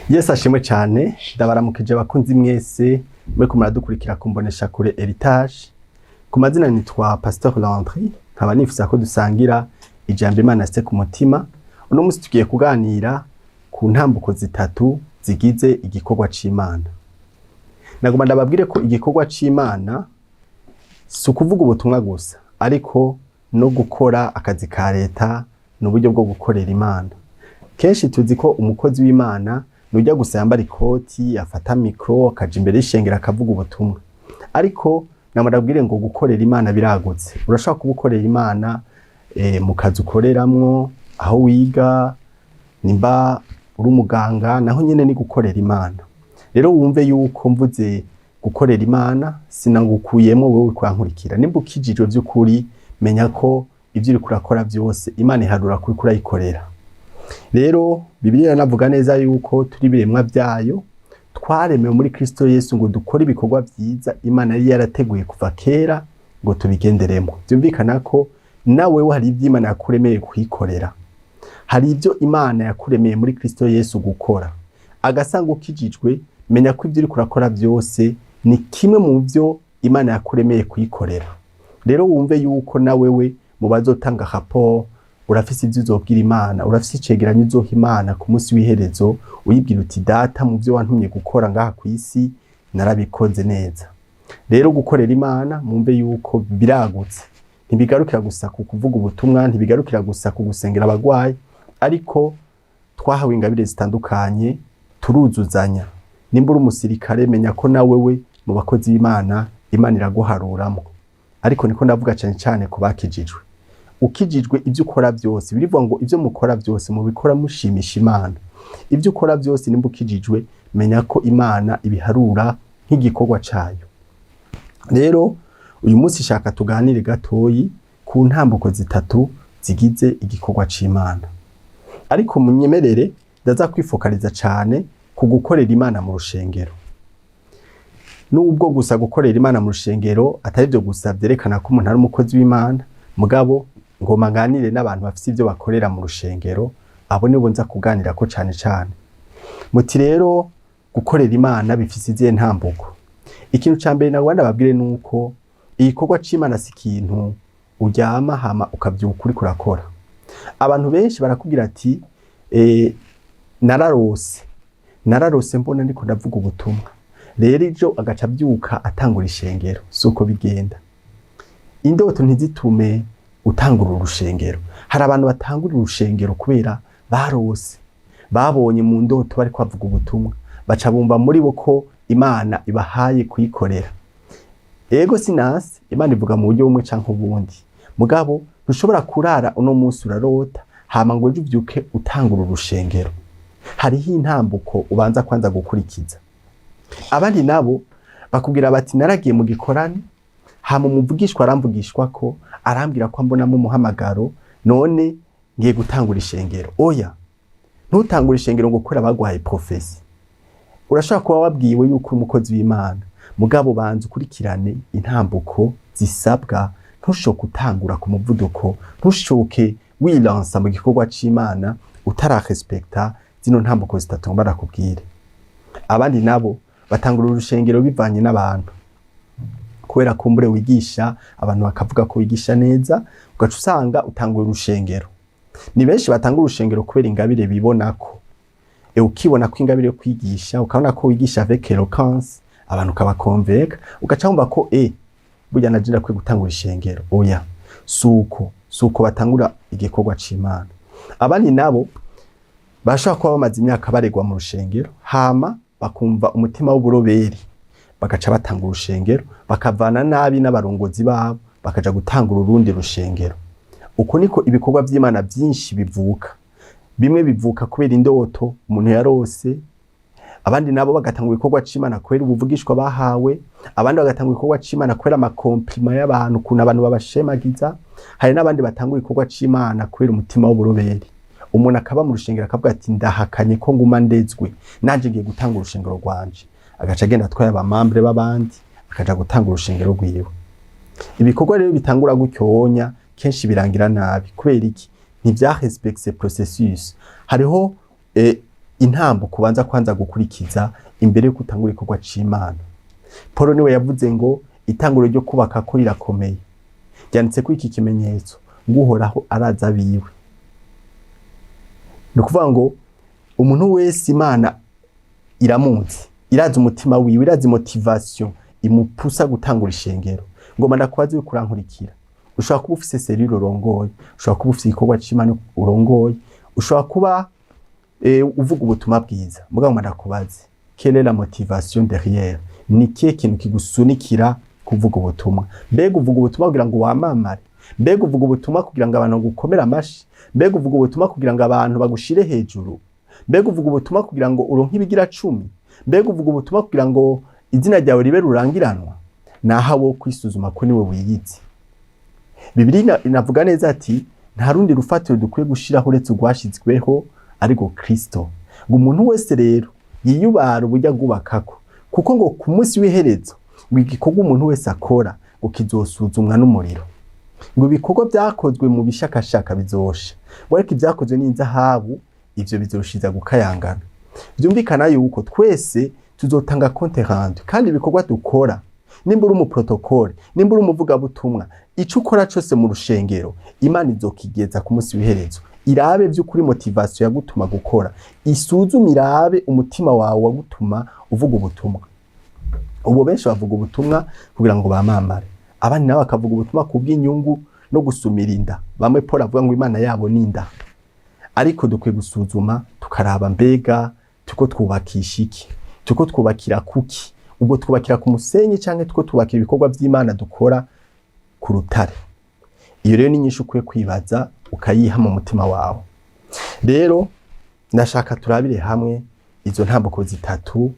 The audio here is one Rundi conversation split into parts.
Yesu ashimwe cyane. Ndabaramukije abakunzi mwese muriko muradukurikira ku mboneshakure Heritage. Ku mazina nitwa Pasteur Landry, nkaba nifuza ko dusangira ijambo Imana yashyize ku mutima. Uno munsi tugiye kuganira ku ntambuko zitatu zigize igikorwa c'Imana. Nagomba ndababwire ko igikorwa c'Imana si ukuvuga ubutumwa gusa, ariko no gukora akazi ka leta ni uburyo bwo gukorera Imana. Kenshi tuzi ko umukozi w'Imana nujya gusa yambara ikoti, afata mikro, akaja imbere y'ishengero akavuga ubutumwa. Ariko namurabwire ngo gukorera Imana biragutse. Urashobora kuba ukorera Imana mu kazi ukoreramwo, aho wiga, nimba uri umuganga naho nyene ni gukorera Imana. Rero wumve yuko mvuze gukorera Imana sinangukuyemo wewe kwankurikira. Nimba ukijijwe vy'ukuri, menya ko ivyo uriko urakora vyose Imana iharura kuriko urayikorera. Rero Bibiliya iranavuga neza yuko turi ibiremwa vyayo, twaremewe muri Kristo Yesu ngo dukore ibikorwa vyiza Imana yari yarateguye kuva kera ngo tubigenderemo. Vyumvikana ko nawe hari ivyo Imana yakuremeye kuyikorera, hari ivyo Imana yakuremeye muri Kristo Yesu gukora. Agasanga ukijijwe, menya ko ivyo uriko urakora vyose ni kimwe mu vyo Imana yakuremeye kuyikorera. Rero wumve yuko na wewe mu bazotanga rapport urafise ivyo uzobwira Imana, urafise icegeranyo uzoha Imana ku munsi w'iherezo, uyibwira uti: "Data, mu vyo wantumye gukora ngaha kw'isi narabikoze neza." Rero gukorera Imana mumve yuko biragutse, ntibigarukira gusa ku kuvuga ubutumwa, ntibigarukira gusa ku gusengera abagwayi, ariko twahawe ingabire zitandukanye, turuzuzanya. Nimba uri umusirikare, menya ko na wewe mu bakozi b'Imana Imana iraguharuramwo. Ariko niko ndavuga cane cane ku bakijijwe. Ukijijwe, ibyo ukora byose, birivuga ngo ibyo mukora byose mubikora mushimisha Imana. Ibyo ukora byose nimba ukijijwe, menya ko Imana ibiharura nk'igikorwa cayo. Rero uyu munsi shaka tuganire gatoyi ku ntambuko zitatu zigize igikorwa c'Imana. Ariko munyemerere ndaza kwifokaliza cane ku gukorera Imana mu rushengero, nubwo gusa gukorera Imana mu rushengero atari byo gusa vyerekana ko umuntu ari umukozi w'Imana. Mugabo ngoma nganire n'abantu bafise ivyo bakorera mu rushengero, abo nibo nza kuganirako cane cane. Muti rero gukorera Imana bifise izihe ntambuko? Ikintu ca mbere nagomba ndababwire nuko igikorwa c'Imana si ikintu uryama hama ukavyuka uriko urakora. Abantu benshi barakubwira ati nararose, nararose mbona ndiko ndavuga ubutumwa, rero ejo agaca avyuka atangura ishengero. Suko bigenda. Indoto ntizitume utangura urushengero. Hari abantu batangura urushengero kubera barose, babonye mu ndoto bariko bavuga ubutumwa, baca bumva muri bo ko Imana ibahaye kuyikorera. Ego, sinasi Imana ivuga mu buryo bumwe canke ubundi, mugabo ntushobora kurara uno munsi urarota hama ngo ejo uvyuke utangura urushengero. Hariho intambuko ubanza kwanza gukurikiza. Abandi nabo bakubwira bati: "Naragiye mu gikorane, hama umuvugishwa aramvugishwa ko arambwira ko ambonamo umuhamagaro, none ngiye gutangura ishengero." Oya, ntutangure ishengero ngo kubera baguhaye prophétie. Urashobora kuba wabwiwe yuko uri umukozi w'Imana, mugabo banza ukurikirane intambuko zisabwa. Ntushoke utangura ku muvuduko, ntushoke wilansa mu gikorwa c'Imana utararespekta zino ntambuko zitatu ngomba ndakubwire. Abandi nabo batangura urushengero bivanye n'abantu, kubera kumbure wigisha, abantu bakavuga ko wigisha neza, ugaca usanga utangura urushengero. Ni benshi batanga urushengero kubera ingabire bibonako. Ukibona ko ingabire yo kwigisha, ukabona ko wigisha avec éloquence, abantu ukabakonveka, ugaca wumva ko burya naje ndakwiye gutangura ishengero. Oya, suko batangura igikorwa c'Imana. Abandi nabo bashobora kuba bamaze imyaka baregwa mu rushengero, hama bakumva umutima w'uburoberi, bagaca batanga urushengero, bakavana nabi n'abarongozi babo, bakaja gutangura urundi rushengero. Uko niko ibikorwa vy'Imana vyinshi bivuka. Bimwe bivuka kubera indoto umuntu yarose, abandi nabo bagatanga ibikorwa c'Imana kubera ubuvugishwa bahawe, abandi bagatanga ibikorwa c'Imana kubera ama compliments y'abantu, ukuntu abantu babashemagiza. Hari n'abandi batanga ibikorwa c'Imana kubera umutima w'uburoberi. Umuntu akaba mu rushengero akavuga ati: "Ndahakanye ko nguma ndezwe, nanje ngiye gutanga urushengero rwanje." Agaca agenda atwaye aba membres b'abandi, akaja gutanga urushengero rwiwe. Ibikorwa rero bitangura gutyonya kenshi birangira nabi. Kubera iki? Ntivyarespekse processus. Hariho Intambuko kubanza kwanza gukurikiza imbere yo gutangura igikorwa c'Imana. Paul niwe yavuze ngo itanguro ryo kubaka ko rirakomeye, ryanditse kuri iki kimenyetso ngo Uhoraho araza abiwe. Ni ukuvuga ngo umuntu wese Imana iramuzi, irazi umutima wiwe, irazi motivation imupusa gutangura ishengero. Ngoma ndakubaze, uriko urankurikira, ushobora kuba ufise cellule urongoye, ushobora kuba ufise igikorwa c'Imana urongoye, ushobora kuba uvuga ubutumwa bwiza. Mugabo ngoma ndakubaze, quelle est la motivation derrière? Ni kihe kintu kigusunikira kuvuga ubutumwa? Mbega uvuga ubutumwa kugira ngo wamamare? Mbega uvuga ubutumwa kugira ngo abantu bagukomere amashi? Mbega uvuga ubutumwa kugira ngo abantu bagushire hejuru? Mbega uvuga ubutumwa kugira ngo uronke ibigira 10? Mbega uvuga ubutumwa kugira ngo izina ryawe ribe rurangiranwa? Naho wo kwisuzuma ko niwe wiyizi. Bibiliya inavuga neza ati nta rundi rufatiro dukwiye gushiraho uretse urwashizweho, ariko Kristo. Ngo umuntu wese rero yiyubara uburyo agubakako, kuko ngo ku munsi w'iherezo ngo igikorwa umuntu wese akora ngo kizosuzumwa n'umuriro. Ngo ibikorwa byakozwe mu bishakashaka bizosha, ngo ariko ibyakozwe n'inzahabu ivyo bizorushiza gukayangana. Vyumvikana yuko twese tuzotanga compte rendu, kandi ibikorwa dukora, nimba uri umuprotocole, nimba uri umuvugabutumwa, ico ukora cose mu rushengero, Imana izokigeza ku munsi w'iherezo, irabe vy'ukuri motivation yagutuma gukora, isuzume, irabe umutima wawe wagutuma uvuga ubutumwa. Ubu benshi bavuga ubutumwa kugira ngo bamamare, abandi nabo bakavuga ubutumwa kubw'inyungu no gusumira inda. Bamwe Paul avuga ngo Imana yabo ni inda. Ariko dukwiye gusuzuma tukaraba, mbega tuko twubakisha iki? Tuko twubakira kuki? Ubwo twubakira ku musenyi canke tuko twubakira ibikorwa vy'Imana dukora ku rutare? Iyo rero ni nyinshi ukwiye kwibaza, ukayiha mu mutima wawe. Rero ndashaka turabire hamwe izo ntambuko zitatu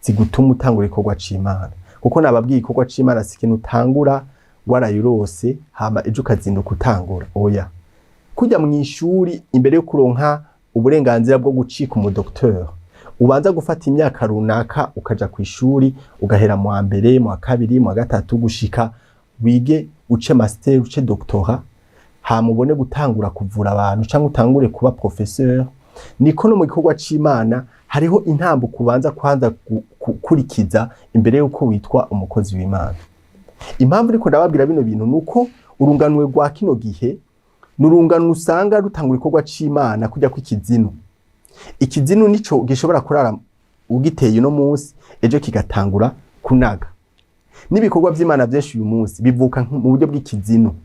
zigutuma utangura igikorwa c'Imana, kuko nababwiye, igikorwa c'Imana si ikintu utangura warayurose hama ejo ukazinduka utangura. Oya, kujya mu ishuri, imbere yo kuronka uburenganzira bwo gucika umudokteur, ubanza gufata imyaka runaka, ukaja ku ishuri, ugahera mu wa mbere, mu wa kabiri, mu wa gatatu, gushika wige uce master, uce doctorat, hama ubone gutangura kuvura abantu cyangwa utangure kuba professeur. Niko no mu gikorwa c'Imana hariho intambuko ubanza kwanza gukurikiza imbere yuko witwa umukozi w'Imana. Impamvu ariko ndababwira bino bintu nuko urunganwe rwa kino gihe ni urungano usanga rutangura igikorwa c'Imana kujya kw'ikizinu. Ikizinu nico gishobora kurara ugiteye uno munsi, ejo kigatangura kunaga. N'ibikorwa vy'Imana vyinshi uyu munsi bivuka mu buryo bw'ikizinu.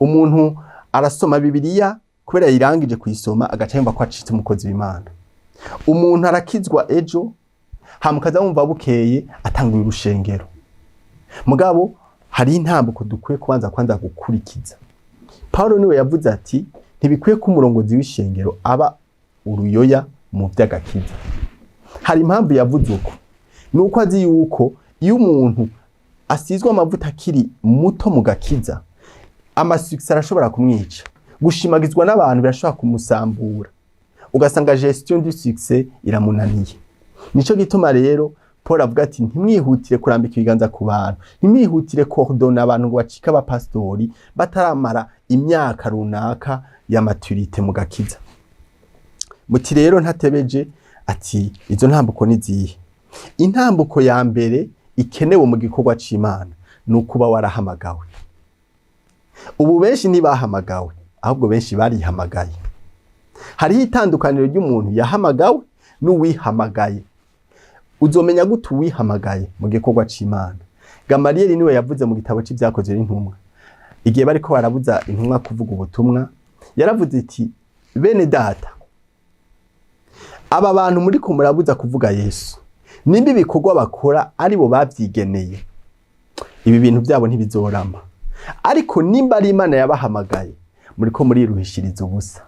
Umuntu arasoma Bibiliya, kubera yirangije kuyisoma agaca yumva ko acitse umukozi w'Imana. Umuntu arakizwa ejo, hama ukaza wumva bukeye atanguye urushengero. Mugabo hari intambuko dukwiye kubanza kwanza gukurikiza. Paulo niwe yavuze ati ntibikwiye ko umurongozi w'ishengero aba uruyoya mu vy'agakiza. Hari impamvu yavuze uko, nuko azi yuko iyo umuntu asizwe amavuta akiri muto mu gakiza, amasuccès arashobora kumwica, gushimagizwa n'abantu birashobora kumusambura, ugasanga gestion du succès iramunaniye. Nico gituma rero Paul avuga ati ntimwihutire kurambika ibiganza ku bantu, ntimwihutire kordona abantu ngo bacike abapastori bataramara imyaka runaka ya maturité mu gakiza. Muti rero ntatebeje, ati izo ntambuko ni zihe? Intambuko ya mbere ikenewe mu gikorwa c'Imana ni ukuba warahamagawe. Ubu benshi ntibahamagawe, ahubwo benshi barihamagaye. Hariho itandukaniro ry'umuntu yahamagawe n'uwihamagaye. Uzomenya gute uwihamagaye mu gikorwa c'Imana? Gamaliyeli niwe yavuze mu gitabo c'Ivyakozwe n'Intumwa, igihe bariko barabuza intumwa kuvuga ubutumwa, yaravuze iti bene data, aba bantu muriko murabuza kuvuga Yesu, nimba ibikorwa bakora ari bo bavyigeneye, ibi bintu byabo ntibizorama. Ariko nimba ari Imana yabahamagaye, muriko muriruhishiriza ubusa.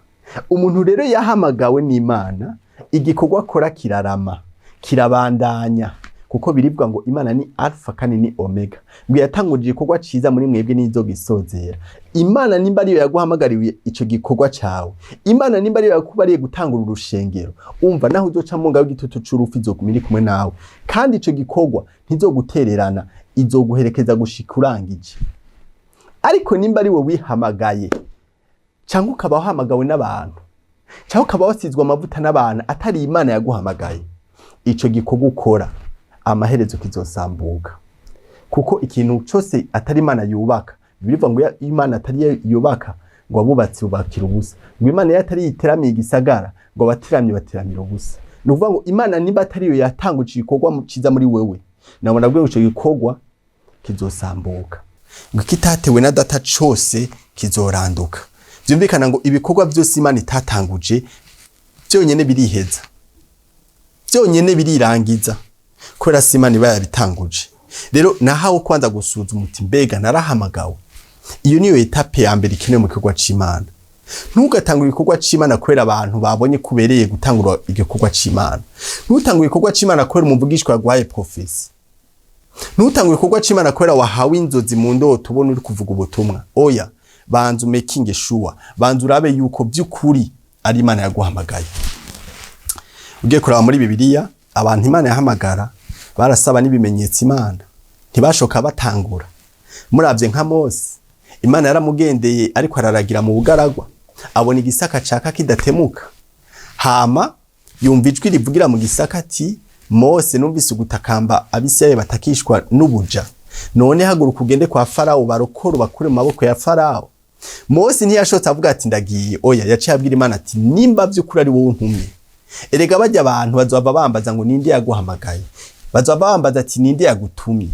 Umuntu rero yahamagawe n'Imana, igikorwa akora kirarama, kirabandanya, kuko biribwa ngo Imana ni Alpha kandi ni Omega, ngo yatanguje igikorwa ciza muri mwebwe nizo gisozera. Imana nimba ariyo yaguhamagariye ico gikorwa cawe, Imana nimba ariyo yakubariye gutangura urushengero, umva, naho uzoca mu ngaho igitutu c'urupfu, izoguma iri kumwe nawe, kandi ico gikorwa ntizogutererana, izoguherekeza gushika urangije. Ariko nimba ari we wihamagaye, cyangwa ukaba wahamagawe n'abantu, Cyangwa ukaba wasizwe amavuta n'abantu atari Imana yaguhamagaye, ico gikorwa ukora amaherezo kizosambuka. Kuko ikintu cyose atari Imana yubaka, bivuga ngo Imana atari yo yubaka, ngo abubatsi bubakira ubusa. Ngo Imana iyo atari yiteramiye igisagara, ngo abateramye bateramira ubusa. Ni ukuvuga ngo Imana niba atari yo yatanguje igikorwa ciza muri wewe, nabona bwo ico gikorwa kizosambuka. Ngo ikitatewe na Data cose kizoranduka. Byumvikana ngo ibikorwa byose Imana itatanguje byonyene biriheza, byonyene birirangiza, kubera si Imana iba yabitanguje. Rero nahawe kwanza gusuzuma uti: "Mbega narahamagawe?" Iyo niyo étape ya mbere ikenewe mu gikorwa c'Imana. Ntugatangure igikorwa c'Imana kubera abantu babonye kubereye gutangura igikorwa c'Imana. Ntutangure igikorwa c'Imana kubera umuvugishwa yaguhaye prophétie. Ntutangure igikorwa c'Imana kubera wahawe inzozi mu ndoto ubona uri kuvuga ubutumwa. Oya, banza umakinge sure, banza urabe yuko by'ukuri ari Imana yaguhamagaye. Ugiye kuraba muri Bibiliya, abantu Imana yahamagara barasaba n'ibimenyetso Imana, ntibashoka batangura. Muravye nka Mose, Imana yaramugendeye ariko araragira mu bugaragwa, abona igisaka caka kidatemuka, hama yumva ijwi rivugira mu gisaka ati: "Mose, numvise ugutakamba Abisirayeli batakishwa n'ubuja. None haguruka ugende kwa Farawo, barokore, bakure mu maboko ya Farawo." Mose ntiyashotse avuga ati: "Ndagiye." Oya, yaciye abwira Imana ati: "Nimba vy'ukuri ari wowe untumye, erega bajya abantu bazova bambaza ngo ninde yaguhamagaye, bazova bambaza ati ninde yagutumye?"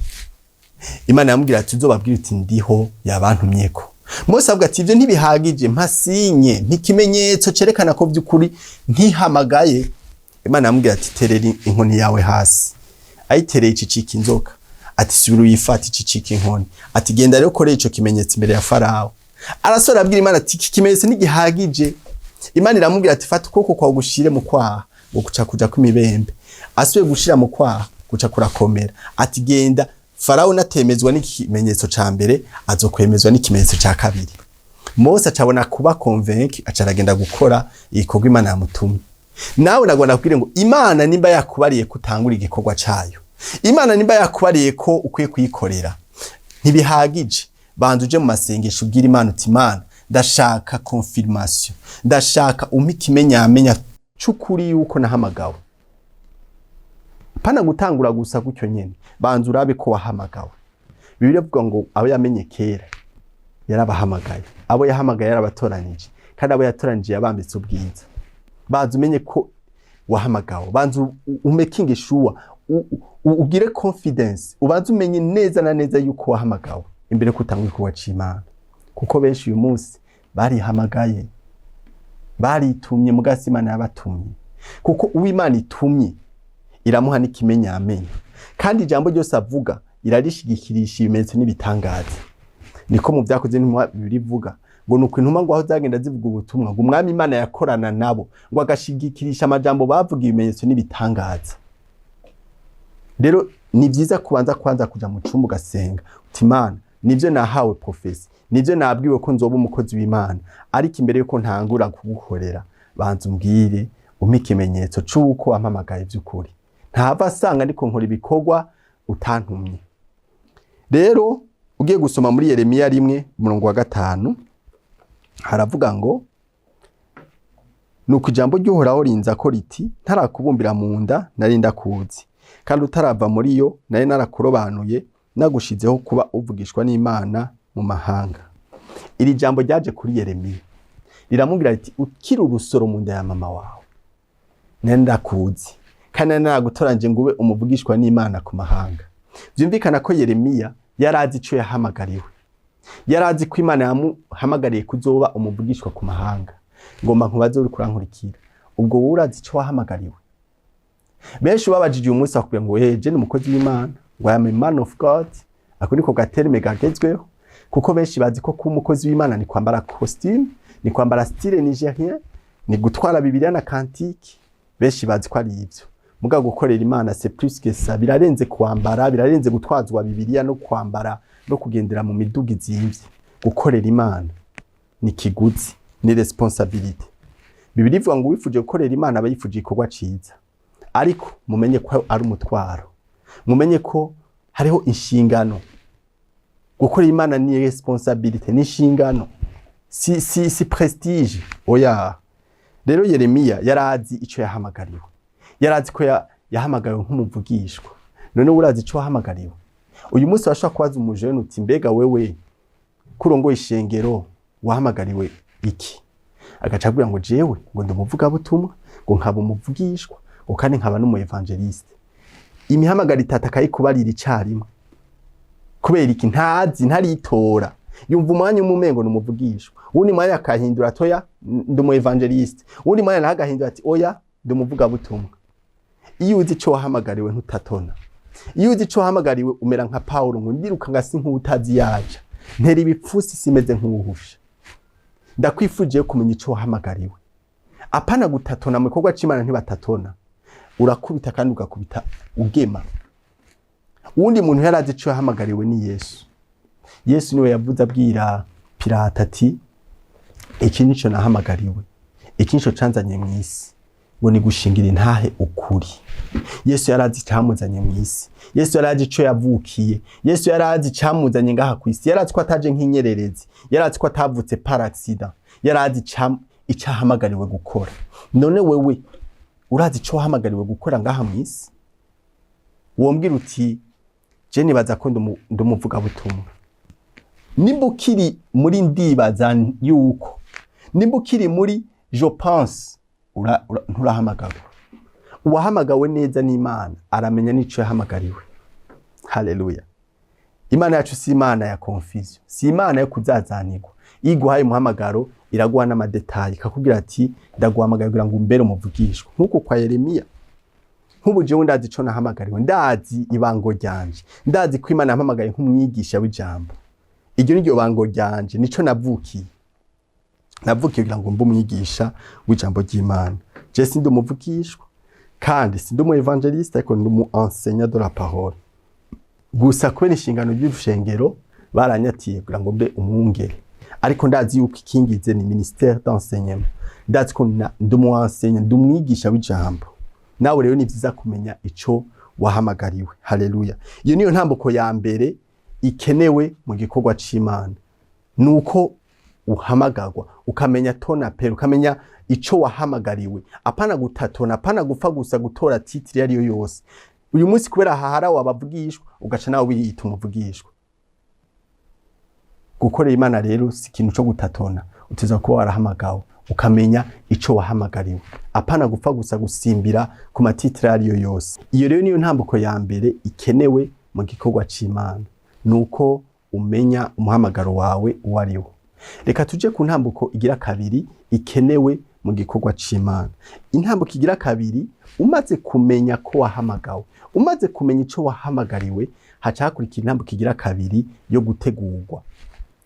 Imana yamubwira ati: "Uzobabwira uti Ndiho yabantumyeko." Mose avuga ati: "Ivyo ntibihagije, mpa signe, ntikimenyetso cerekana ko vy'ukuri ntihamagaye." Imana yamubwira ati: "Terera inkoni yawe hasi." Ayitereye, icicika inzoka. Ati: "Subira uyifate." Icicika inkoni. Ati: "Genda rero ukore ico kimenyetso imbere ya Farawo." Arasora abwira Imana ati: "Iki kimenyetso ntigihagije." Imana iramubwira ati: "Fata ukuboko kwawe gushire mu kwaha." Ngo kuca kuja kw'imibembe. Asubiye gushira mu kwaha, kuca kurakomera. Ati: "Genda, Farawo natemezwa n'ikimenyetso ca mbere, azokwemezwa n'ikimenyetso ca kabiri." Mose acabona kuba convaincu, aca aragenda gukora igikorwa Imana yamutumye. Nawe nagomba kubwira ngo Imana nimba yakubariye ko utangura igikorwa cayo, Imana nimba yakubariye ko ukwiye kuyikorera, ntibihagije. Banza uje mu masengesho, ubwira Imana uti: "Imana, ndashaka confirmation, ndashaka umpe ikimenyamenya c'ukuri yuko nahamagawe." Pana gutangura gusa gutyo nyene, banza urabe ko wahamagawe. Bibiliya ivuga ngo abo yamenye kera yarabahamagaye, abo yahamagaye yarabatoranije, kandi abo yatoranije yabambitse ubwiza. Banza umenye ko wahamagawe, banza umakinge sure, ugire confidence, ubanze umenye neza na neza yuko wahamagawe imbere ko utangura igikorwa c'Imana. Kuko benshi uyu munsi barihamagaye, baritumye, mugasi Imana yabatumye. Kuko uw'Imana itumye iramuha n'ikimenyamenya, kandi ijambo ryose avuga irarishigikirisha ibimenyetso n'ibitangaza. Niko mu Byakoze Intumwa birivuga ngo nuko intumwa ngo aho zagenda zivuga ubutumwa, ngo Umwami Imana yakorana nabo, ngo agashigikirisha amajambo bavuga ibimenyetso n'ibitangaza. Rero ni byiza kubanza kwanza kuja mu cumba ugasenga uti: "Imana, nivyo nahawe prophétie, nivyo nabwiwe ko nzoba umukozi w'Imana, ariko imbere yuko ntangura kugukorera, banza umbwire, umpe ikimenyetso c'uko wampamagaye vy'ukuri, ntava asanga ndiko nkora ibikorwa utantumye." Rero ugiye gusoma muri Yeremiya 1 umurongo wa 5, haravuga ngo: "Nuko ijambo ry'Uhoraho rinza ko riti: Ntarakubumbira mu nda nari ndakuzi, kandi utarava muri yo nari narakurobanuye, nagushizeho kuba uvugishwa n'Imana mu mahanga." Iri jambo ryaje kuri Yeremiya riramubwira riti: "Ukiri urusoro mu nda ya mama wawe nari ndakuzi, kandi nari naragutoranyije ngo ube umuvugishwa n'Imana ku mahanga." Vyumvikana ko Yeremiya yari azi ico yahamagariwe, yari azi ko Imana yamuhamagariye kuzoba umuvugishwa ku mahanga. Ngomba nkubaze uri kurankurikira, ubwo wowe urazi ico wahamagariwe? Benshi babajije uyu munsi bakubwira ngo: "Hey, je ni umukozi w'Imana," ngo: "I am a man of God." Ako niko ga terme gagezweho, kuko benshi bazi ko kuba umukozi w'Imana ni kwambara costume, ni kwambara style nigérien, ni gutwara Bibiliya na cantique. Benshi bazi ko ari ivyo. Mugabo gukorera Imana c'est plus que ça, birarenze kwambara, birarenze gutwazwa Bibiliya no kwambara no kugendera mu miduga izimvye. Gukorera Imana ni kiguzi, ni responsabilité. Bibiliya ivuga ngo uwifuje gukorera Imana aba yifuje igikorwa ciza. Ariko mumenye ko ari umutwaro, mumenye ko hariho inshingano. Gukorera Imana ni responsabilité, ni inshingano, si prestige, oya. Rero Yeremiya yarazi ico yahamagariwe, yarazi ko yahamagariwe nk'umuvugishwa. None urazi ico wahamagariwe? Uyu munsi washobora kubaza umujene uti: "Mbega wewe kurongoye ishengero wahamagariwe iki?" Agaca abwira ngo: "Jewe ngo ndi umuvugabutumwa, ngo nkaba umuvugishwa, ngo kandi nkaba n'umu évangéliste." Imihamagaro itatu akayikubarira icarimwe. Kubera iki? Ntazi, ntaritora. Yumva umwanya umwe umengo ni umuvugishwa, uwundi mwanya akahindura ati: "Oya, ndi umu évangéliste." Uwundi mwanya nawe agahindura ati: "Oya, ndi umuvugabutumwa." Iyo uzi ico wahamagariwe ntutatona. Iyo uzi ico wahamagariwe umera nka Paulo ngo: "Ndiruka ngasi nk'utazi yaja, ntera ibipfusi simeze nk'uwuhusha." Ndakwifuje kumenya ico wahamagariwe, apana gutatona. Mu gikorwa c'Imana ntibatatona, urakubita kandi ugakubita ugema. Uwundi muntu yarazi ico yahamagariwe ni Yesu. Yesu niwe yavuze abwira Pilato ati: "Iki nico nahamagariwe, iki nico canzanye mw'isi, ngo ni gushingira intahe ukuri." Yesu yarazi icamuzanye mw'isi. Yesu yarazi ico yavukiye. Yesu yarazi icamuzanye ngaha kw'isi. Yarazi ko ataje nk'inyererezi, yarazi ko atavutse par accident, yarazi ico ahamagariwe gukora. None wewe urazi ico wahamagariwe gukora ngaha mw'isi? Wombwira uti: "Je nibaza ko ndi umuvugabutumwa." Nimba ukiri muri "ndibaza yuko", nimba ukiri muri "je pense", nturahamagawe. Uwahamagawe neza n'Imana aramenya n'ico yahamagariwe. Haleluya! Imana yacu si Imana ya confusion, si Imana yo kuzazanirwa. Iyo iguhaye umuhamagaro iraguha n'ama détails, ikakubwira ati: "Ndaguhamagaye kugira ngo umbere umuvugishwa," nk'uko kwa Yeremiya. Nk'ubu jewe ndazi ico nahamagariwe, ndazi ibango ryanje, ndazi ko Imana yampamagaye nk'umwigisha w'ijambo. Iryo ni ryo bango ryanje, nico navukiye. Navukiye kugira ngo mbe umwigisha w'ijambo ry'Imana. Je sindi umuvugishwa kandi sindi umu évangéliste, ariko ndi umu enseignant de la parole. Gusa kubera inshingano y'urushengero baranyatiye kugira ngo mbe umwungere, ariko ndazi yuko ikingize ni ministère d'enseignement. Ndazi ko ndi umu enseignant, ndi umwigisha w'ijambo. Nawe rero ni vyiza kumenya ico wahamagariwe. Haleluya! Iyo niyo ntambuko ya mbere ikenewe mu gikorwa c'Imana, nuko uhamagagwa ukamenya ton appel, ukamenya ico wahamagariwe, apana gutatona, apana gupfa gusa gutora titre iyo ariyo yose. Uyu munsi kubera hahara wabavugishwa, ugaca nawe wiyita umuvugishwa. Gukorera Imana rero si ikintu co gutatona. Uteza kuba warahamagawe, ukamenya ico wahamagariwe, apana gupfa gusa gusimbira ku ma titre ariyo yose. Iyo rero niyo ntambuko ya mbere ikenewe mu gikorwa c'Imana, nuko umenya umuhamagaro wawe uwo ari wo. Reka tuje ku ntambuko igira kabiri ikenewe mu gikorwa c'Imana. Intambuko igira kabiri, umaze kumenya ko wahamagawe, umaze kumenya ico wahamagariwe, haca hakurikira intambuko igira kabiri yo gutegurwa,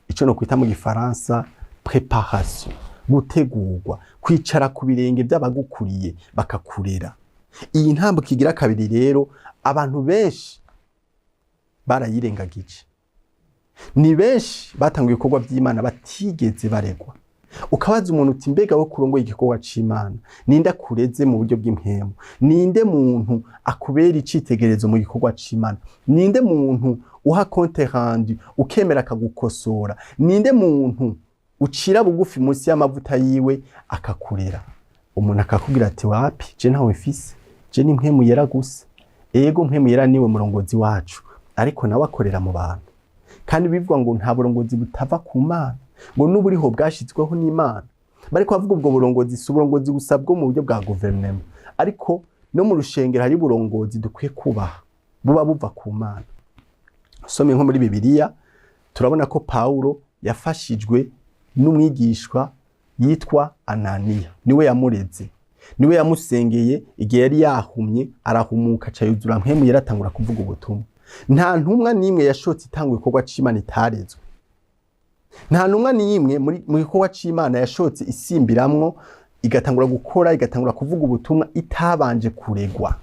ico no kwita mu gifaransa préparation. Gutegurwa, kwicara ku birenge by'abagukuriye bakakurera. Iyi ntambuko igira kabiri rero abantu benshi barayirengagije. Ni benshi batanguye ibikorwa by'Imana batigeze baregwa. Ukabaza umuntu uti: "Mbega wo kurongoye igikorwa c'Imana, ninde akureze mu buryo bw'impemu? Ninde muntu akubera icitegererezo mu gikorwa c'Imana? Ninde muntu uha compte rendu ukemera akagukosora? Ninde muntu ucira bugufi munsi y'amavuta yiwe akakurera?" Umuntu akakubwira ati: "Wapi, je ntawe mfise, je ni Mpwemu Yera gusa." Ego, Mpwemu Yera niwe murongozi wacu, ariko nawe akorera mu bantu. Kandi bivuga ngo nta burongozi butava ku Mana, ngo n'uburiho bwashizweho n'Imana. Bariko bavuga ubwo burongozi, si uburongozi gusa bwo mu buryo bwa guverinoma, ariko no mu rushengero hari uburongozi dukwiye kubaha buba buva ku Mana. Usomye nko muri Bibiliya turabona ko Paulo yafashijwe n'umwigishwa yitwa Ananiya. Niwe yamureze, niwe yamusengeye igihe yari yahumye, arahumuka, aca yuzura Mpwemu Yera, atangura kuvuga ubutumwa. Nta ntumwa n'imwe yashotse itanga igikorwa c'Imana itarezwe. Nta ntumwa n'imwe mu gikorwa c'Imana yashotse isimbiramwo igatangura gukora, igatangura kuvuga ubutumwa itabanje kuregwa.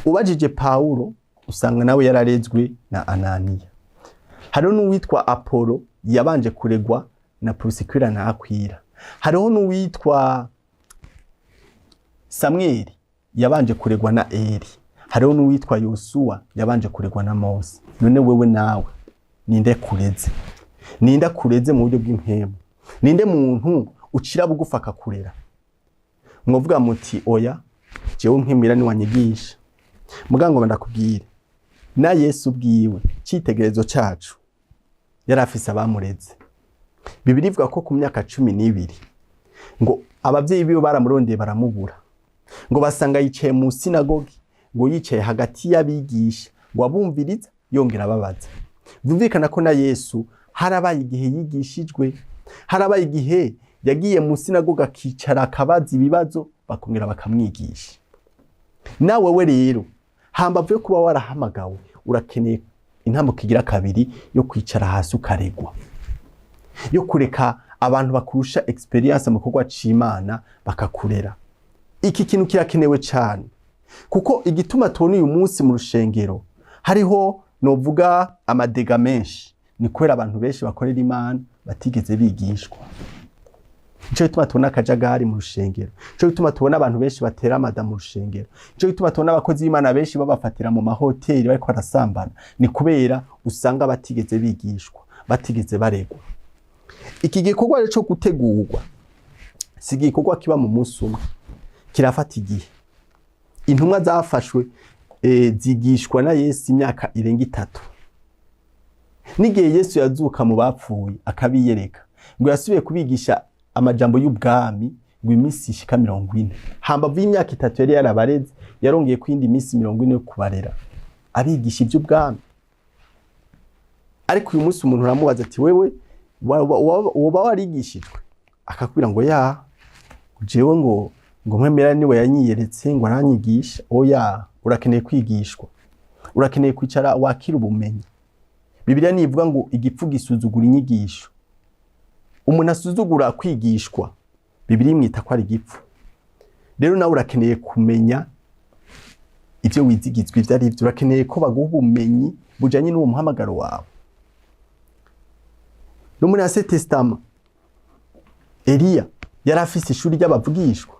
Ubajije Paulo usanga nawe yararezwe na Ananiya. Hariho n'uwitwa Apolo yabanje kuregwa na Purisikila na Akwila. Hariho n'uwitwa Samweli yabanje kuregwa na Eli. Hariho n'uwitwa Yosuwa yabanje kuregwa na Mose. None wewe nawe ninde kureze? Ninde akureze mu buryo bw'impemu? Ninde muntu ucira bugufi munsi y'amavuta yiwe akakurera? Ucira bugufi akakurera. Mwovuga muti: "Oya, jewe nkemera niwanyigisha." Mugango ndakubwire, na Yesu ubwiwe, citegerezo cacu, yari afise abamureze. Bibiliya ivuga ko ku myaka 12 ngo abavyeyi biwe baramurondeye baramubura, ngo basanga yicaye mu sinagogi, ngo yicaye hagati y'abigisha, ngo abumviriza yongera ababaza. Vyumvikana ko na Yesu harabaye igihe yigishijwe, harabaye igihe yagiye mu sinagoga akicara akabaza ibibazo, bakongera bakamwigisha. Nawe we rero, hambavu yo kuba warahamagawe, urakeneye intambuko igira kabiri yo kwicara hasi ukaregwa, yo kureka abantu bakurusha expérience mu gikorwa c'Imana bakakurera. Iki kintu kirakenewe cyane, kuko igituma tubona uyu munsi mu rushengero hariho, novuga, ama dégâts menshi, ni kubera abantu benshi bakorera Imana batigeze bigishwa. Nico gituma tubona akajagari mu rushengero, nico gituma tubona abantu benshi batera amada mu rushengero, nico gituma tubona abakozi b'Imana benshi babafatira mu mahoteli bariko barasambana. Ni kubera usanga batigeze bigishwa, batigeze baregwa. Iki gikorwa rero cyo gutegurwa si igikorwa kiba mu munsi umwe, kirafata igihe. Intumwa zafashwe zigishwa na Yesu imyaka irenga 3. N'igihe Yesu yazuka mu bapfuye akabiyereka, ngo yasubiye kubigisha amajambo y'ubwami ngo iminsi ishika 40. Hambavu y'imyaka 3 yari yarabareze, yarongeye ku yindi minsi 40 yo kubarera, abigisha iby'ubwami. Ariko uyu munsi umuntu uramubaza ati: "Wewe woba warigishijwe?" Akakubwira ngo: "Ya, jewe ngo mpemera niwe yanyiyeretse, ngo aranyigisha." Oya, urakeneye kwigishwa, urakeneye kwicara wakira ubumenyi. Bibiliya nivuga ngo igipfu gisuzugura inyigisho. Umuntu asuzugura kwigishwa, Bibiliya imwita ko ari igipfu. Rero nawe urakeneye kumenya ibyo wizigizwa ibyo ari byo, urakeneye ko baguha ubumenyi bujanye n'uwo muhamagaro wawe. No muri Ancien Testament, Eliya yari afise ishuri ry'abavugishwa.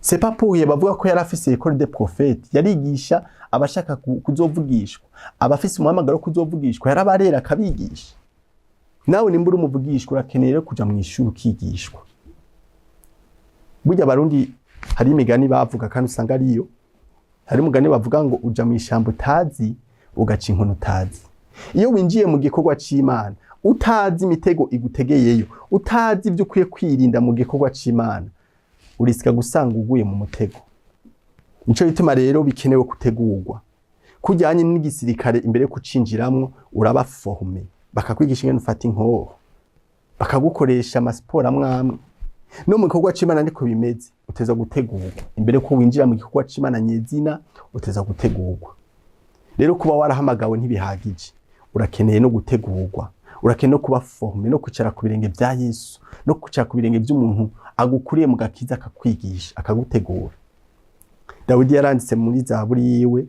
C'est pas pour rien bavuga ko yari afise école des prophètes. Yarigisha abashaka kuzovugishwa, abafise umuhamagaro wo kuzovugishwa, yarabarera akabigisha. Nawe nimba uri umuvugishwa, urakeneye rero kuja mu ishuri ukigishwa. Burya Abarundi hari imigani bavuga kandi usanga ariyo. Hari umugani bavuga ngo uja mu ishamba utazi ugaca inkono utazi. Iyo winjiye mu gikorwa c'Imana utazi imitego igutegeyeyo, utazi ibyo ukwiye kwirinda mu gikorwa c'Imana, urisika gusanga uguye mu mutego. Nico gituma rero bikenewe gutegurwa. Kujyanye n'igisirikare, imbere yo kucinjiramwo uraba formé, bakakwigisha ingene ufata inkoho, bakagukoresha amasiporo amwe amwe. No mu gikorwa c'Imana niko bimeze, uteza gutegurwa imbere ko winjira mu gikorwa c'Imana nyezina, uteza gutegurwa. Rero kuba warahamagawe ntibihagije, urakeneye no gutegurwa, urakeneye no kuba formé, no kwicara ku birenge vya Yesu, no kwicara ku birenge by'umuntu agukuriye mu gakiza, akakwigisha, akagutegura. Dawidi yaranditse muri Zaburi yiwe,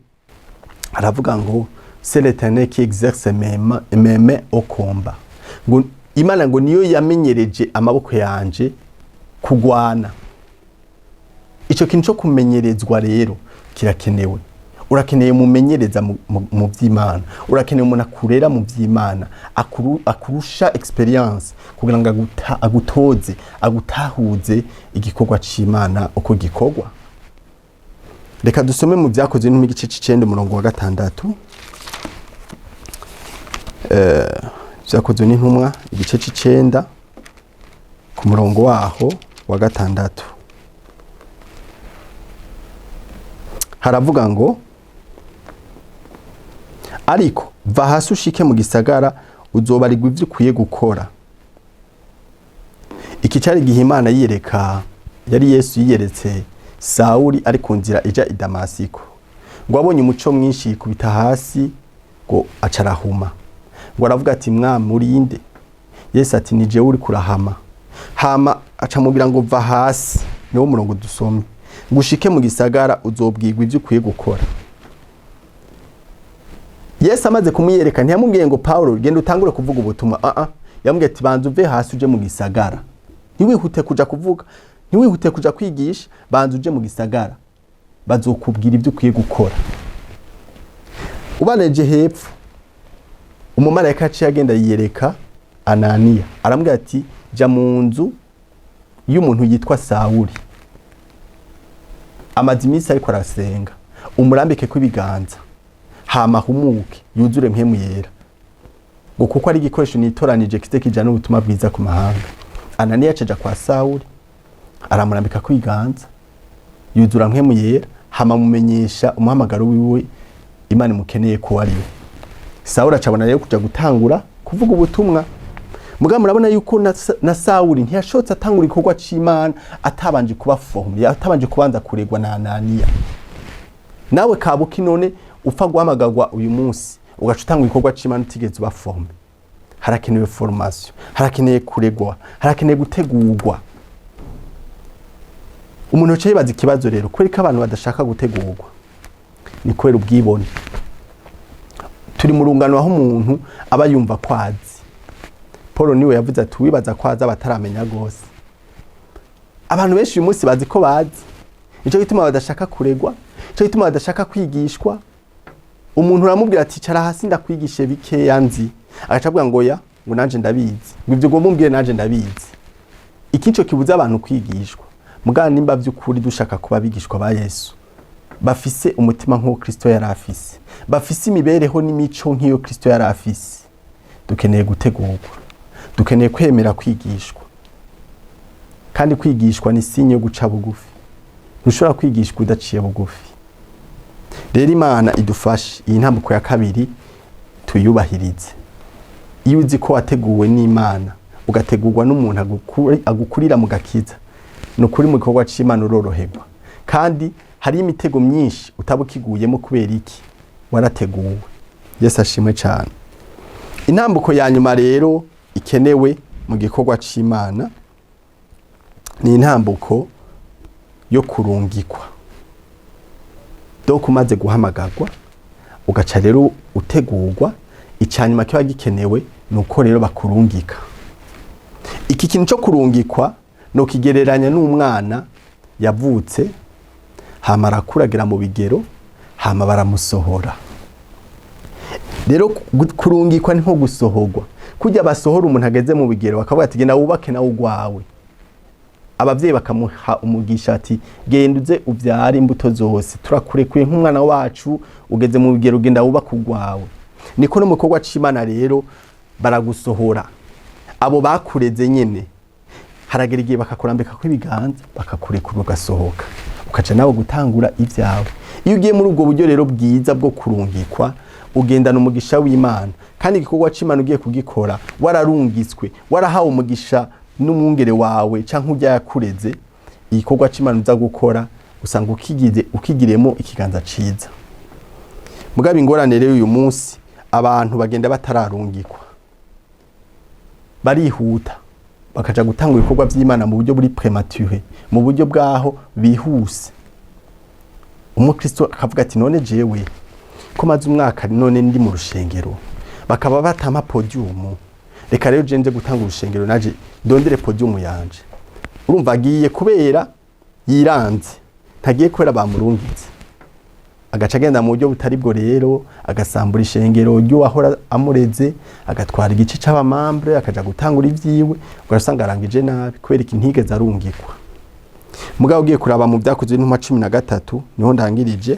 aravuga ngo: "C'est l'Éternel qui exerce mes mains au combat." Ngo Imana ngo niyo yamenyereje amaboko yanje kugwana. Ico kintu cyo kumenyerezwa rero kirakenewe. Urakeneye mumenyereza mu vy'Imana, urakeneye umuntu akurera mu vy'Imana, akurusha expérience, kugira ngo agutoze, agutahuze igikorwa c'Imana uko gikorwa. Reka dusome mu Vyakozwe n'Intumwa igice c'icenda, umurongo wa 6. Vyakozwe n'Intumwa igice c'icenda, ku murongo waho wa 6, haravuga ngo: "Ariko va hasi ushike mu gisagara, uzobarirwa ivyo ukwiye gukora." Iki cari igihe Imana yiyereka, yari Yesu yiyeretse Sawuli ari ku nzira ija i Damasiko. Ngo abonye umuco mwinshi yikubita hasi, ngo aca arahuma. Ngo aravuga ati: "Mwami, urinde?" Yesu ati: "Ni jewe uri kurahama." Hama acamubwira ngo: "Va hasi," niwo murongo dusomye, "ngo ushike mu gisagara, uzobwirwa ivyo ukwiye gukora." Yesu amaze kumwiyereka ntiyamubwiye ngo: "Paulo, genda utangure kuvuga ubutumwa." Ah ah, yamubwiye ati: "Banza uve hasi uje mu gisagara, ntiwihute kuja kuvuga, ntiwihute kuja kwigisha, banza uje mu gisagara, bazokubwira ibyo ukwiye gukora." Ubaneje hepfo, umumarayika yaciye agenda yiyereka Ananiya, aramubwira ati: Jya mu nzu y'umuntu yitwa Sawuli, amaze iminsi ariko arasenga, umurambike kw'ibiganza, hama ahumuke, yuzure Mpwemu Yera, ngo kuko ari igikoresho nitoranije kize kijana ubutumwa bwiza ku mahanga. Ananiya acaja kwa Sawuli, aramurambika kw'ibiganza, yuzura Mpwemu Yera, hama amumenyesha umuhamagaro wiwe, Imana imukeneye ko ari we. Sawuli acabona rero kuja gutangura kuvuga ubutumwa. Mugabo murabona yuko na Sawuli ntiyashotse atangura igikorwa c'Imana atabanje kuba formé, atabanje kubanza kuregwa na Ananiya. Nawe kabuki none upfa guhamagarwa uyu munsi ugaca utanga igikorwa c'Imana utigeze uba formé? Harakenewe formation, harakeneye kuregwa, harakeneye gutegurwa. Umuntu yoca yibaza ikibazo rero: kubera ko abantu badashaka gutegurwa? Ni kubera ubwibone. Turi mu rungano aho umuntu aba yumva ko azi. Paul niwe yavuze ati: "Wibaza ko azi abataramenya rwose." Abantu benshi uyu munsi bazi ko bazi, nico gituma badashaka kuregwa, nico gituma badashaka kwigishwa. Umuntu uramubwira ati: "Cara hasi ndakwigishe bikeya nzi," agaca avuga ngo: "Ya, ngo nanje ndabizi, ngo ivyo ugomba umbwire nanje ndabizi." Iki nico kibuza abantu kwigishwa. Mugabo nimba vy'ukuri dushaka kuba abigishwa ba Yesu, bafise umutima nk'uwo Kristo yari afise, bafise imibereho n'imico nk'iyo Kristo yari afise, dukeneye gutegurwa, dukeneye kwemera kwigishwa. Kandi kwigishwa ni signe yo guca bugufi. Ntushobora kwigishwa udaciye bugufi. Rero Imana idufashe iyi ntambuko ya kabiri tuyubahirize. Iyo uzi ko wateguwe n'Imana, ugategurwa n'umuntu agukurira mu gakiza, ni ukuri mu gikorwa c'Imana uroroherwa, kandi hari imitego myinshi utaba ukiguyemo. Kubera iki? Warateguwe. Yesu ashimwe cyane. Intambuko ya nyuma rero ikenewe mu gikorwa c'Imana ni intambuko yo kurungikwa. Donc umaze guhamagarwa, ugaca rero utegurwa, icanyuma kiba gikenewe ni uko rero bakurungika. Iki kintu cyo kurungikwa no kigereranya n'umwana yavutse, hama arakuragira mu bigero, hama baramusohora. Rero kurungikwa ni nko gusohorwa. Kujya basohora umuntu ageze mu bigero, bakavuga ati: "Genda wubake nawe ugwawe." Abavyeyi bakamuha umugisha ati: "Genda uze uvyare imbuto zose, turakurekuye nk'umwana wacu, ugeze mu bigero, genda wubake ugwawe." Niko no mu gikorwa c'Imana rero baragusohora. Abo bakureze nyene haragera igihe bakakurambika kw'ibiganza, bakakurekura, ugasohoka, ukaca nawe gutangura ibyawe. Iyo ugiye muri ubwo buryo rero bwiza bwo kurungikwa, ugendana umugisha w'Imana. Kandi igikorwa c'Imana ugiye kugikora wararungitswe, warahawe umugisha n'umwungere wawe canke urya yakureze, igikorwa c'Imana uza gukora usanga ukigize ukigiremo ikiganza ciza. Mugabo ingorane rero uyu munsi, abantu bagenda batararungikwa, barihuta bakaja gutanga ibikorwa vy'Imana mu buryo buri prématuré, mu buryo bwaho bihuse. Umukristo akavuga ati: "None jewe ko maze umwaka none ndi mu rushengero, bakaba batampa podium, reka rero je nje gutanga urushengero, naje ndondere podium yanje." Urumva agiye kubera yiranze, ntagiye kubera bamurungitse. Agaca agenda mu buryo butari bwo rero, agasambura ishengero ry'uwahora amureze, agatwara igice c'aba membres, akaja gutangura ivyiwe, ugasanga arangije nabi. Kubera iki? Ntigeze arungikwa. Mugabo ugiye kuraba mu Vyakozwe n'Intumwa 13, niho ndangirije,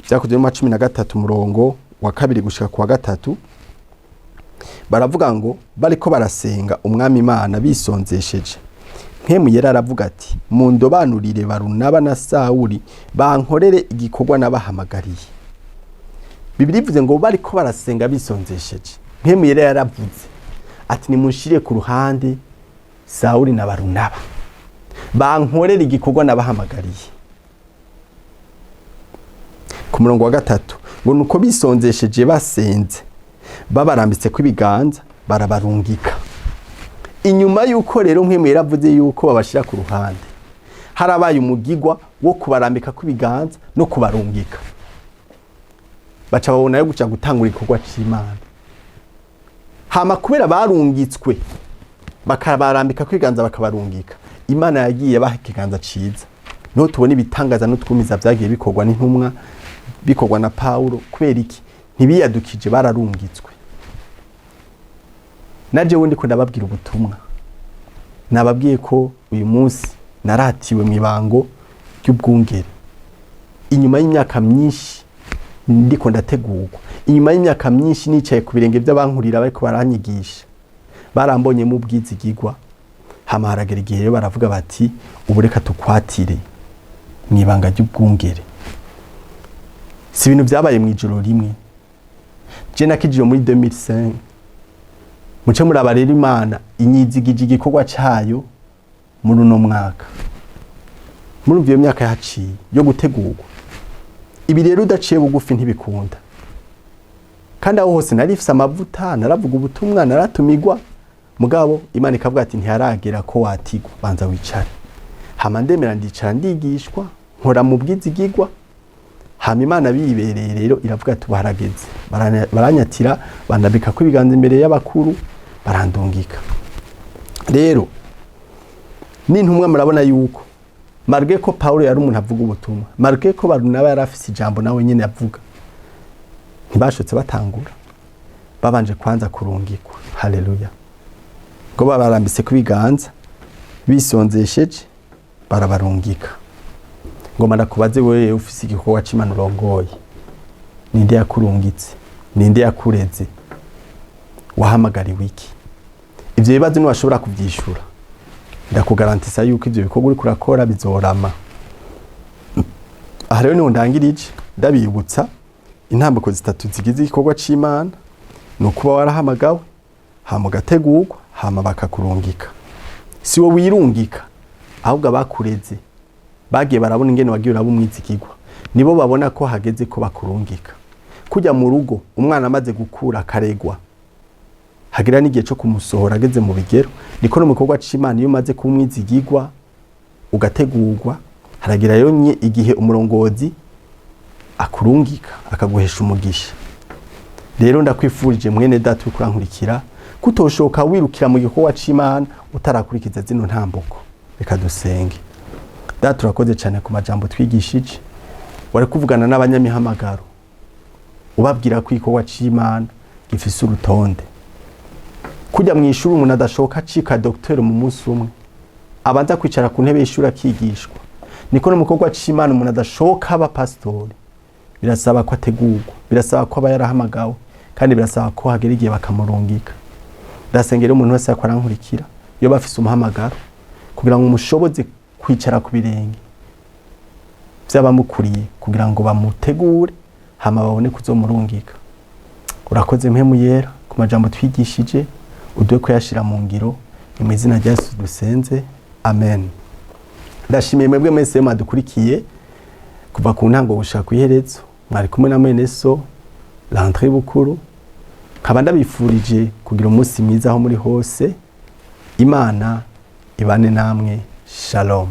Vyakozwe n'Intumwa 13 umurongo wa 2 gushika ku wa 3, baravuga ngo: "Bariko barasenga Umwami Imana bisonzesheje, Mpwemu Yera aravuga ati: 'Mundobanurire Barunaba na Sawuli, bankorere igikorwa nabahamagariye.'" Bibiliya ivuze ngo bariko barasenga bisonzesheje, Mpwemu Yera yaravuze ati: "Nimunshire ku ruhande Sawuli na Barunaba, bankorere igikorwa nabahamagariye." Ku murongo wa 3 ngo: "Nuko bisonzesheje basenze, babarambitse kw'ibiganza, barabarungika." Inyuma yuko rero Mpwemu yaravuze yuko babashira ku ruhande, harabaye umugigwa wo kubarambika kw'ibiganza no kubarungika, baca babona yo guca gutangura igikorwa c'Imana. Hama kubera barungitswe, bakabarambika kw'ibiganza, bakabarungika, Imana yagiye baha ikiganza ciza. Niho tubona ibitangaza n'utwumiza vyagiye bikorwa n'intumwa, bikorwa na Paulo. Kubera iki? Ntibiyadukije, bararungitswe. Naje wundi ko ndababwira ubutumwa. Nababwiye ko uyu munsi naratiwe mu ibango ry'ubwungere inyuma y'imyaka myinshi ndiko ndategurwa, inyuma y'imyaka myinshi nicaye ku birenge by'abankurira bariko baranyigisha, barambonyemo ubwizigigwa. Hama haragera igihe rero baravuga bati: "Ubu reka tukwatire mu ibanga ry'ubwungere." Si ibintu byabaye mu ijoro rimwe. Je nakijijwe muri 2005. Muce muraba rero, Imana inyizigije igikorwa cayo muri uno mwaka. Murumva iyo myaka yahaciye yo gutegurwa. Ibi rero udaciye bugufi ntibikunda. Kandi aho hose narifise amavuta, naravuga ubutumwa, naratumigwa, mugabo Imana ikavuga ati: "Ntiharagera ko watigwa, banza wicare." Hama ndemera, ndicara, ndigishwa, nkora mu bwizigigwa. Hama Imana bibereye rero iravuga ati: "Harageze." Baranyatira, bandambika ko ibiganza imbere y'abakuru, barandungika. Rero n'intumwa murabona yuko malgré ko Paulo yari umuntu avuga ubutumwa, malgré ko Barunaba yari afise ijambo nawe nyene avuga, ntibashotse batangura, babanje kwanza kurungikwa. Haleluya! Ngo babarambise ku biganza, bisonzesheje, barabarungika. Ngoma ndakubaze, wewe ufise igikorwa c'Imana urongoye, ninde yakurungitse? Ninde yakureze? Wahamagariwe iki? Ivyo bibazo niwashobora kuvyishura, ndakugarantisa yuko ivyo bikorwa uriko urakora bizorama. Aha rero niho ndangirije, ndabibutsa intambiko zitatu zigize igikorwa c'Imana: ni ukuba warahamagawe, hama ugategurwa, hama bakakurungika. Si wowe wirungika, ahubwo abakureze bagiye barabona ingene wagiye uraba umwizigirwa, nibo babona ko hageze ko bakurungika. Kujya mu rugo, umwana amaze gukura akaregwa, hagira n'igihe cyo kumusohora ageze mu bigero. Niko no mu gikorwa c'Imana, iyo umaze kuba umwizigirwa, ugategurwa, haragira rero igihe umurongozi akurungika, akaguhesha umugisha. Rero ndakwifurije, mwene data uriko urankurikira, kutoshoka wirukira mu gikorwa c'Imana utarakurikiza zino ntambuko. Reka dusenge. Data, urakoze cyane ku majambo twigishije. Wari kuvugana n'abanyamihamagaro, ubabwira ko igikorwa c'Imana gifise urutonde. Kujya mu ishuri, umuntu adashoka acika docteur mu munsi umwe, abanza kwicara ku ntebe y'ishuri akigishwa. Niko no mu gikorwa c'Imana, umuntu adashoka aba pasitori. Birasaba ko ategurwa, birasaba ko aba yarahamagawe, kandi birasaba ko hagera igihe bakamurungika. Ndasengera umuntu wese akora arankurikira, iyo bafise umuhamagaro, kugira ngo umushoboze kwicara ku birenge by'abamukuriye, kugira ngo bamutegure, hama babone kuzomurungika. Urakoze, Mpwemu Yera, ku majambo twigishije, uduhe kuyashira mu ngiro. Ni mu izina rya Yesu dusenze, amen. Ndashimiye mwebwe mwese mwadukurikiye kuva ku ntango gushika ku iherezo. Mwari kumwe na mwene so Landry Bukuru. Nkaba ndabifurije kugira umunsi mwiza aho muri hose. Imana ibane namwe. Shalom.